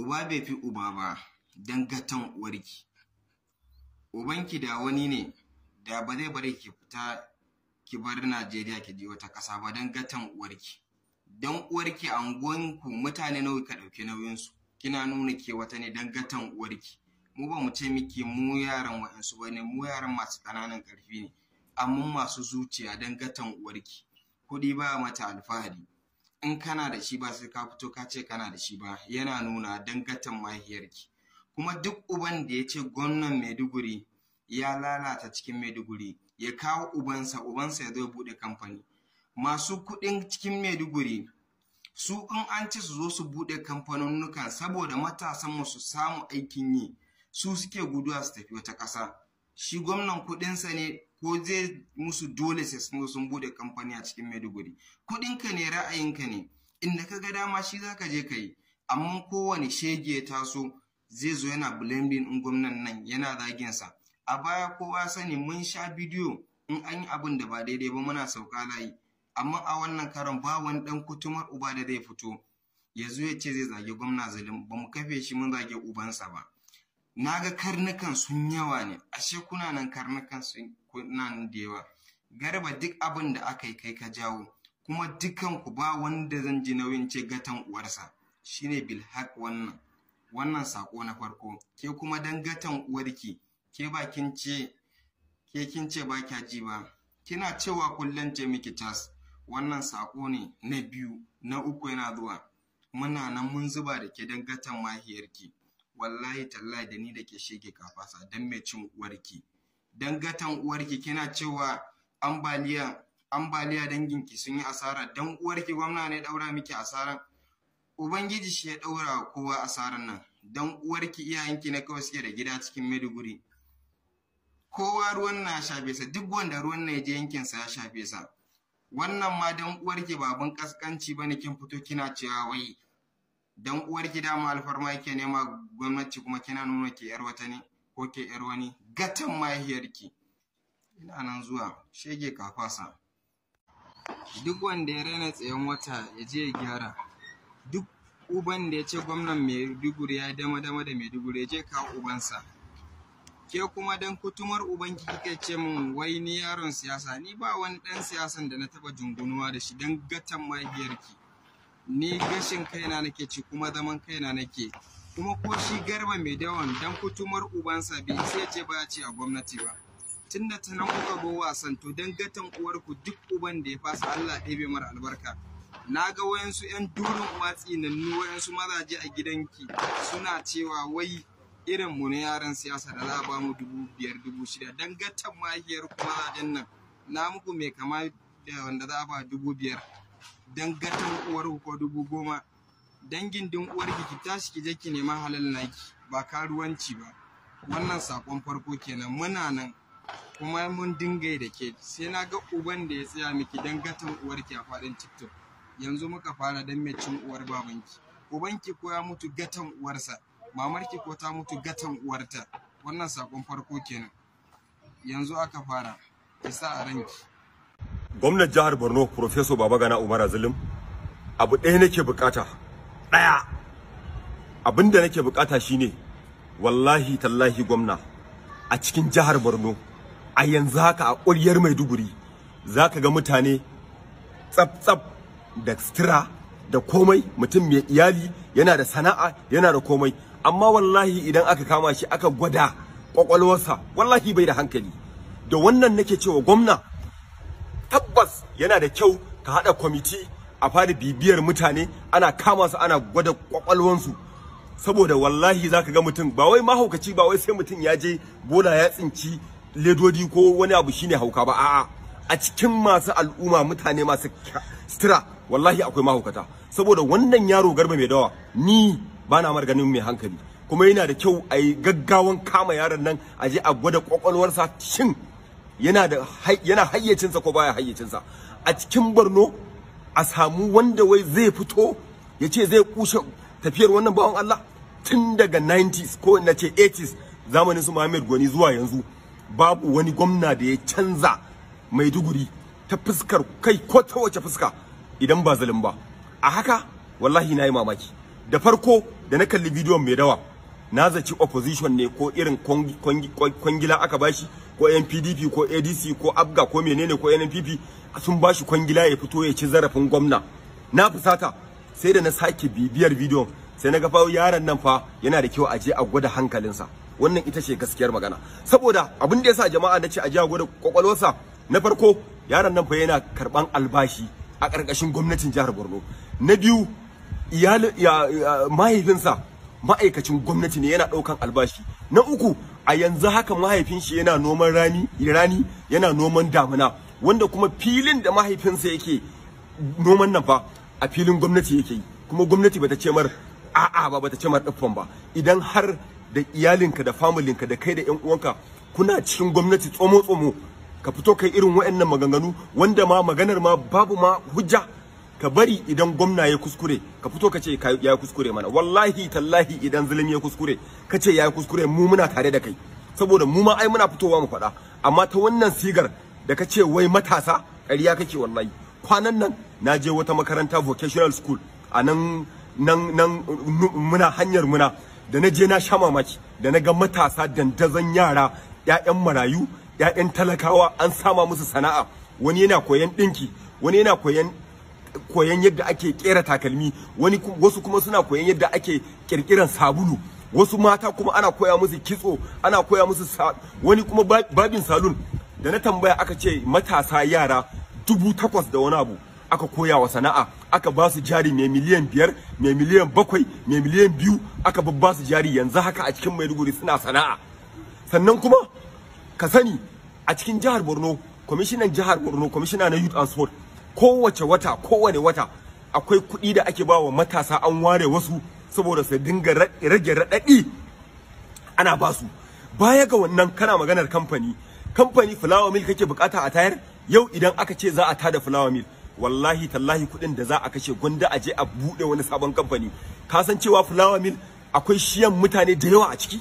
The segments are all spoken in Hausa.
Uba bai fi uba ba don gatan uwarki. Ubanki da wani ne da ba zai bari ki fita ki bar Najeriya ki je wata ƙasa ba don gatan uwarki. Don uwarki a unguwanku mutane nawa ka ɗauki nauyinsu, kina nuna ke wata ne don gatan uwarki. Mu ba mu ce miki mu yaran wa'ansu ba ne, mu yaran masu ƙananan ƙarfi ne, amma masu zuciya don gatan uwarki. Kuɗi ba mata alfahari. In kana da shi ba sai ka fito ka ce kana da shi ba, yana nuna don gatan mahaifiyarki. Kuma duk uban da ya ce gwamnan Maiduguri ya lalata cikin Maiduguri, ya kawo ubansa, ubansa ya zo buɗe kamfani. Masu kuɗin cikin Maiduguri su in an ce su zo su buɗe kamfanonnukan saboda matasanmu su samu aikin yi, su suke guduwa su tafi wata ƙasa. Shi gwamnan kuɗinsa ne ko zai musu dole sai sun zo sun buɗe kamfani a cikin Maiduguri. Kuɗinka ne, ra'ayinka ne, inda ka ga dama shi za ka je ka yi. Amma kowane shege ya taso zai zo yana blaming ɗin gwamnan nan, yana zaginsa. A baya kowa sani mun sha bidiyo in an yi abin da ba daidai ba muna sauka layi. Amma a wannan karon ba wani ɗan kutumar uba da zai fito ya zo ya ce zai zagi gwamna Zulum, ba mu kafe shi mun zage ubansa ba. Na ga karnukan sun yawa ne, ashe kuna nan karnukan sun kuna nan da yawa. Garba, duk abin da aka yi kai ka jawo, kuma dukan ku ba wanda zan ji nauyin ce gatan uwarsa, shine bilhak wannan. Wannan sako na farko. Ke kuma dan gatan uwarki, ke ba kin ce, ke kin ce ba kya ji ba, kina cewa kullum ce miki tas. Wannan sako ne na biyu, na uku yana zuwa. Muna nan mun zuba da ke dan gatan mahiyarki. Wallahi tallahi da ni da ke shege kafasa dan mai cin uwarki. Dan gatan uwarki kina cewa ambaliya, ambaliya danginki sun yi asara, dan uwarki gwamna ne daura miki asaran. Ubangiji shi ya daura kowa asaran nan. Dan uwarki iyayenki ne kawai suke da gida cikin Maiduguri. Kowa ruwan na shafe sa, duk wanda ruwan na je yankinsa ya shafe sa. Wannan ma dan uwarki ba abin kaskanci bane kin fito kina cewa wai dan uwarki dama alfarma yake nema gwamnati, kuma kina nuna ke yar wata ne ko ke yar wani. Gatan mahaifiyarki. Ina nan zuwa, shege kafasa. Duk wanda ya raina tsayen wata ya je ya gyara. Duk uban da ya ce gwamnan Maiduguri ya dama dama da Maiduguri ya je kawo ubansa. Ke kuma dan kutumar ubanki kike ce min wai ni yaron siyasa, ni ba wani dan siyasan da na taba jungunuwa da shi dan gatan mahaifiyarki. Ni gashin kaina nake ci kuma zaman kaina nake. Kuma ko shi Garba mai dawon dan kutumar ubansa bai sai ce ba ya ci a gwamnati ba. Tunda ta nan kuka go wasan, to dan gatan uwarku duk uban da ya fasa Allah ɗebe mara albarka. Na ga wayansu 'yan durin uwa tsinannu, wayansu mazaje a gidanki suna cewa wai irin mu na yaran siyasa da za a ba mu 5,000 6,000. Dan gatan mahaifiyar ku mazajen nan na muku mai kama da wanda za a ba 5,000 dan gatan uwarku ko 10,000. Dan gindin uwarki ki tashi ki je ki nema halal naki ba karuwanci ba. Wannan sakon farko kenan. Muna nan kuma mun dinga da ke sai na ga uban da ya tsaya miki dan gatan uwarki a faɗin TikTok. Yanzu muka fara dan mai cin uwar babanki. Ubanki ko ya mutu gatan uwarsa, mamarki ko ta mutu gatan uwarta. Wannan sakon farko kenan. Yanzu aka fara, ki sa a ranki. Gwamnan jihar Borno Professor Babagana Umar Zulum, abu ɗaya nake bukata. Ɗaya. Abinda nake bukata shine wallahi tallahi gwamna a cikin jihar Borno a yanzu haka a ƙuryar Maiduguri zaka ga mutane tsaf tsaf da sutura da komai, mutum mai iyali yana da sana'a yana da komai, amma wallahi idan aka kama shi aka gwada kwakwalwarsa wallahi bai da hankali. Da wannan nake cewa gwamna tabbas yana da kyau ka haɗa kwamiti a fara bibiyar mutane ana kama su ana gwada kwakwalwansu, saboda wallahi zaka ga mutum ba wai mahaukaci ba wai sai mutum ya je bola ya tsinci ledodi ko wani abu shine hauka ba, a'a a cikin masu al'umma mutane masu sutura wallahi akwai mahaukata. Saboda wannan yaro Garba mai dawa ni bana mar ganin mai hankali, kuma yana da kyau a yi gaggawan kama yaron nan a je a gwada kwakwalwarsa shin yana da yana hayyacinsa ko baya hayyacinsa. A cikin Borno a samu wanda wai zai fito ya ce zai kushe tafiyar wannan bawan Allah tun daga 90s ko na ce 80s zamanin su Muhammad Gwani zuwa yanzu babu wani gwamna da ya canza Maiduguri ta fuskar kai ko ta wace fuska idan ba Zulum ba. A haka wallahi na yi mamaki. Da farko da na kalli bidiyon mai dawa, na zaci opposition ne ko irin kwangila aka bashi, ko NPDP ko ADC ko ABGA ko menene ko NNPP sun bashi kwangila ya fito ya ci zarafin gwamna. Na fusata, sai da na sake bibiyar bidiyon sai na ga fa yaron nan fa yana da kyau a je a gwada hankalinsa. Wannan ita ce gaskiyar magana. Saboda abin da yasa jama'a na ce a je a gwada kwakwalwarsa, na farko yaron nan fa yana karban albashi a ƙarƙashin gwamnatin jihar Borno. Na biyu, mahaifinsa ma'aikacin gwamnati ne, yana ɗaukan albashi. Na uku, a yanzu haka mahaifin shi yana noman rani, yana noman damuna, wanda kuma filin da mahaifinsa yake noman nan fa a filin gwamnati yake yi, kuma gwamnati bata ce mar a'a ba, bata ce mar ɗuffan ba. Idan har da iyalinka da familinka da kai da ƴan uwanka kuna cikin gwamnati tsomo tsomo, ka fito kai irin waɗannan maganganu wanda ma maganar ma babu ma hujja. Ka bari idan gwamna ya kuskure ka fito ka ce ya kuskure mana. Wallahi tallahi idan Zulum ya kuskure ka ce ya kuskure, mu muna tare da kai, saboda mu ma ai muna fitowa mu faɗa. Amma ta wannan sigar da ka ce wai matasa, ƙarya kake wallahi. Kwanan nan na je wata makaranta vocational school a nan nan muna hanyar muna, da na je na sha mamaki da na ga matasa dandazon yara, ƴaƴan marayu, ƴaƴan talakawa, an sama musu sana'a. Wani yana koyan ɗinki, wani yana koyan yadda ake kera takalmi, wani wasu kuma suna koyan yadda ake kirkiran sabulu, wasu mata kuma ana koya musu kitso, ana koya musu wani kuma babin salon. Da na tambaya aka ce matasa yara 8,000 da wani abu aka koya wa sana'a, aka ba su jari mai miliyan 5, mai miliyan 7, mai miliyan 2, aka babba su jari. Yanzu haka a cikin Maiduguri suna sana'a. Sannan kuma ka sani a cikin jihar Borno, kwamishinan jihar Borno, kwamishina na Youth and Sport, kowace wata, kowane wata akwai kuɗi da ake bawa matasa, an ware wasu saboda su dinga rage raɗaɗi, ana basu. Baya ga wannan, kana maganar kamfani, kamfani flour mill kake bukata a tayar. Yau idan aka ce za a tada flour mill, wallahi tallahi kuɗin da za a kashe gwanda a je a buɗe wani sabon kamfani. Ka san cewa flour mill akwai shiyan mutane da yawa a ciki?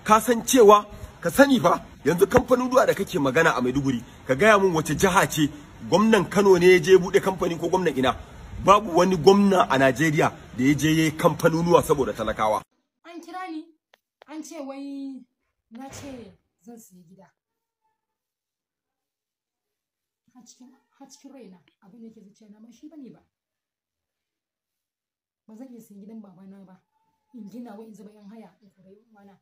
Ka san cewa, ka sani fa yanzu kamfanin ruwa da kake magana a Maiduguri, ka gaya mun wace jiha ce gwamnan Kano ne ya je bude kamfani ko gwamnan ina? Babu wani gwamna a Najeriya da ya je yayi kamfanonuwa saboda talakawa. An kira ni an ce wai na ce zan siya gida. Har cikin raina abin da yake zuciya na ma shi bane ba. Ba zan iya siyan gidan babana ba, in gina wai in zuba yan haya in kore uwana.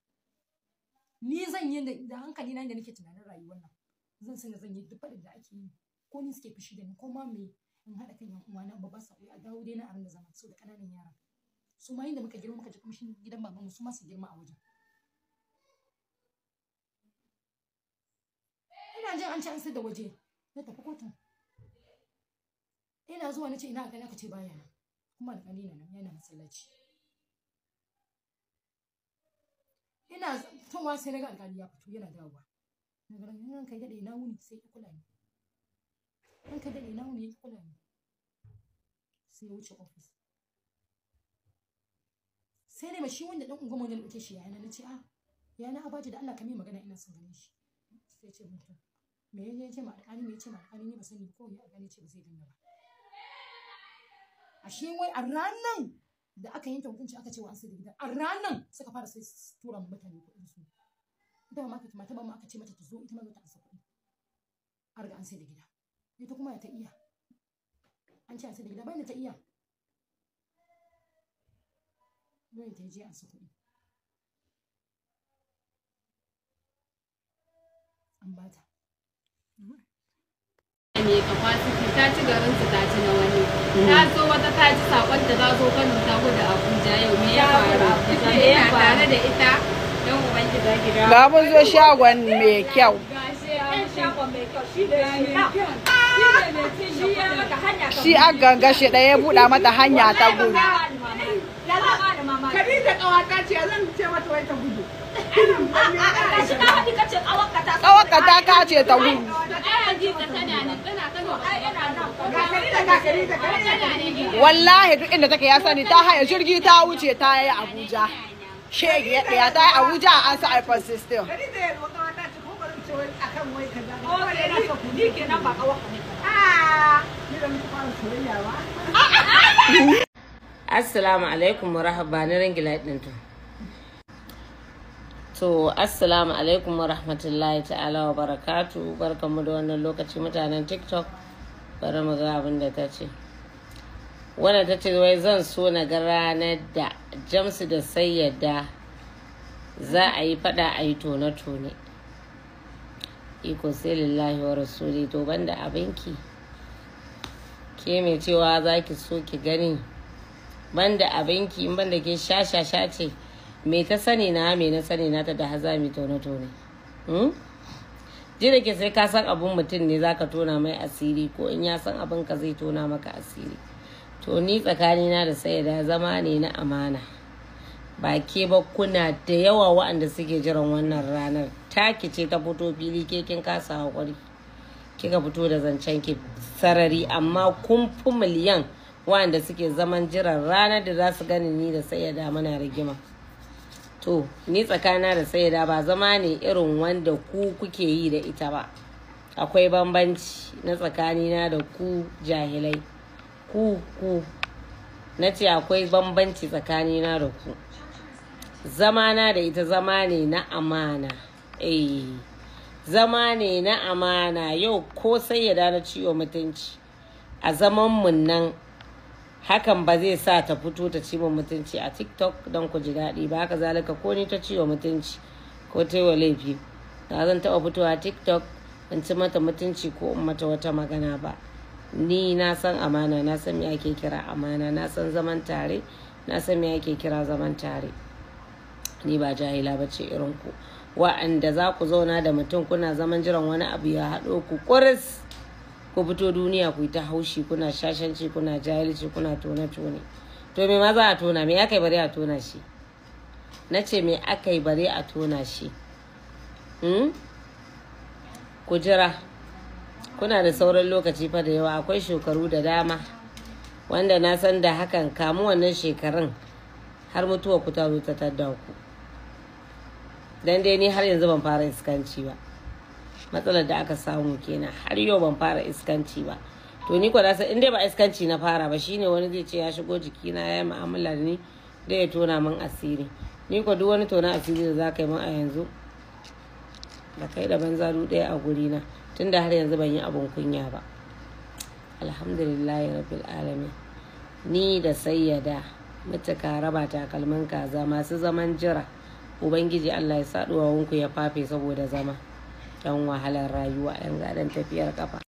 Ni zan yi da hankali na da nake tunanin rayuwar nan. Zan sani zan yi duk faɗin da ake yi. Ko ni suke fushi da ni ko ma me, in haɗa kan yan uwana ba ba sa a dawo dai na abin da zama so da ƙananan yara. Su ma inda muka girma muka ji kamshin gidan babanmu, su ma su girma a wajen. Ina jin an ce an sayar da waje, na tafi kotun. Ina zuwa na ce ina alƙali, aka ce baya nan. Kuma alƙali na nan yana masallaci. Ina fitowa sai naga alƙali ya fito yana dawowa. Na ga ran kai daɗe na wuni, sai ya kula ni. Ran kai daɗe na wuni, ya kula ni. Sai ya wuce ofis. Sai ne shi wanda ɗan unguwar wanda na ɗauke shi yana, na ce a yana abaji da Allah ka mai magana ina son ganin shi. Sai ce mun to me ya ce ma alƙali, me ya ce ma alƙali, ni ba sani ko ya alƙali ce ba zai dinga ba. Ashe wai a ranan da aka yanke hukunci aka ce wa an sai da gidan, a ranan suka fara sai tura mutane kuɗin su. Ita ma mata ba ma aka ce mata ta zo ita ma ta ansa kuɗi. An riga an sai da gida. Ita kuma ta iya. An ce an sai da gida bayan ta iya. Dole ta je ansa kuɗi. An bata. Ne capacity ta ci garin su, ta ci na wani. Ta zo wata ta ji sakon ta zo Kano ta gudu Abuja, yau me ya faru? Ina tare da ita dan ubanki zaki ga. Ga mun zo shagon mai kyau. Shi an ganga shi ɗaya ya buɗa mata hanya ta gudu. Khadija ƙawata ce, zan ce mata wai ta gudu. Ƙawarka ta kace ta gudu. Wallahi duk inda take ya sani, ta haya jirgi ta wuce ta yi Abuja. Shege ya ɗaya ta yi Abuja an sa iPhone 16. Khadija ya ƙawata ce ko bari ce wai akan wai kaza. Ni kenan ba ƙawarka ne. Ah, ni da muka fara soyayya ba. Assalamu alaikum wa rahaba na ringila ɗin to. To, assalamu alaikum wa rahmatullahi ta'ala wa barakatu. Barkanmu da wannan lokaci mutanen TikTok. Bari mu ga abin da ta ce. Wannan ta ce wai zan so na ga ranar da Jamsu da Sayyada za a yi fada a yi tone-tone. Iko sai lillahi wa rasuli, to banda abinki. Ke mai cewa za ki so ki gani banda abinki, in banda ke sha-sha-sha ce, me ta sani na, me na sani na ta da haza mai tone-tone. Ji da ke sai ka san abun mutum ne zaka tona mai asiri, ko in ya san abin ka zai tona maka asiri. To ni tsakanina da Sayyada zama ne na amana. Ba ke ba, kuna da yawa waɗanda suke jiran wannan ranar. Taki ce ta fito fili, ke kin kasa hakuri kika fito da zancen ki sarari, amma kun fi miliyan waɗanda suke zaman jiran ranar da za su gani ni da Sayyada muna rigima. To ni tsakana da Sayyada ba zama ne irin wanda ku kuke yi da ita ba. Akwai bambanci na tsakanina da ku jahilai. Ku na ce akwai bambanci tsakanina da ku. Zamana da ita zama ne na amana. Eh, zama ne na amana. Yau ko Sayyada na ciwo mutunci a zaman mun nan, hakan ba zai sa ta fito ta ci min mutunci a TikTok don ku ji daɗi ba. Haka zalika ko ni ta ciwo mutunci ko ta yi wa laifi, ba zan taɓa fitowa TikTok in ci mata mutunci ko in mata wata magana ba. Ni na san amana, na san me ake kira amana, na san zaman tare, na san me ake kira zaman tare. Ni ba jahila ba ce irin ku, wa'anda za ku zauna da mutum kuna zaman jiran wani abu ya haɗo ku ƙuris, ku fito duniya ku yi ta haushi, kuna shashanci, kuna jahilci, kuna tone-tone. To me ma za a tona? Me aka yi bare a tona shi? Na ce me aka yi bare a tona shi? Ku jira, kuna da sauran lokaci fa da yawa. Akwai shekaru da dama wanda na san da hakan kamu wannan shekarun har mutuwa ku ta zo ta tadda ku. Dan dai ni har yanzu ban fara iskanci ba. Matsalar da aka samu kenan, har yau ban fara iskanci ba. To ni kwa san in dai ba iskanci na fara ba, shine wani zai ce ya shigo jikina ya yi mu'amala da ni da ya tona min asiri. Ni kwa duk wani tona asiri da za ka yi min a yanzu, da kai da banza du ɗaya a gurina, tunda har yanzu ban yi abun kunya ba. Alhamdulillahi rabbil alamin. Ni da Sayyada mutuka raba takalmin kaza. Masu zaman jira, ubangiji Allah ya sa duwawunku ya fafe saboda zama. Yan wahalar rayuwa, yan gadon tafiyar kafa.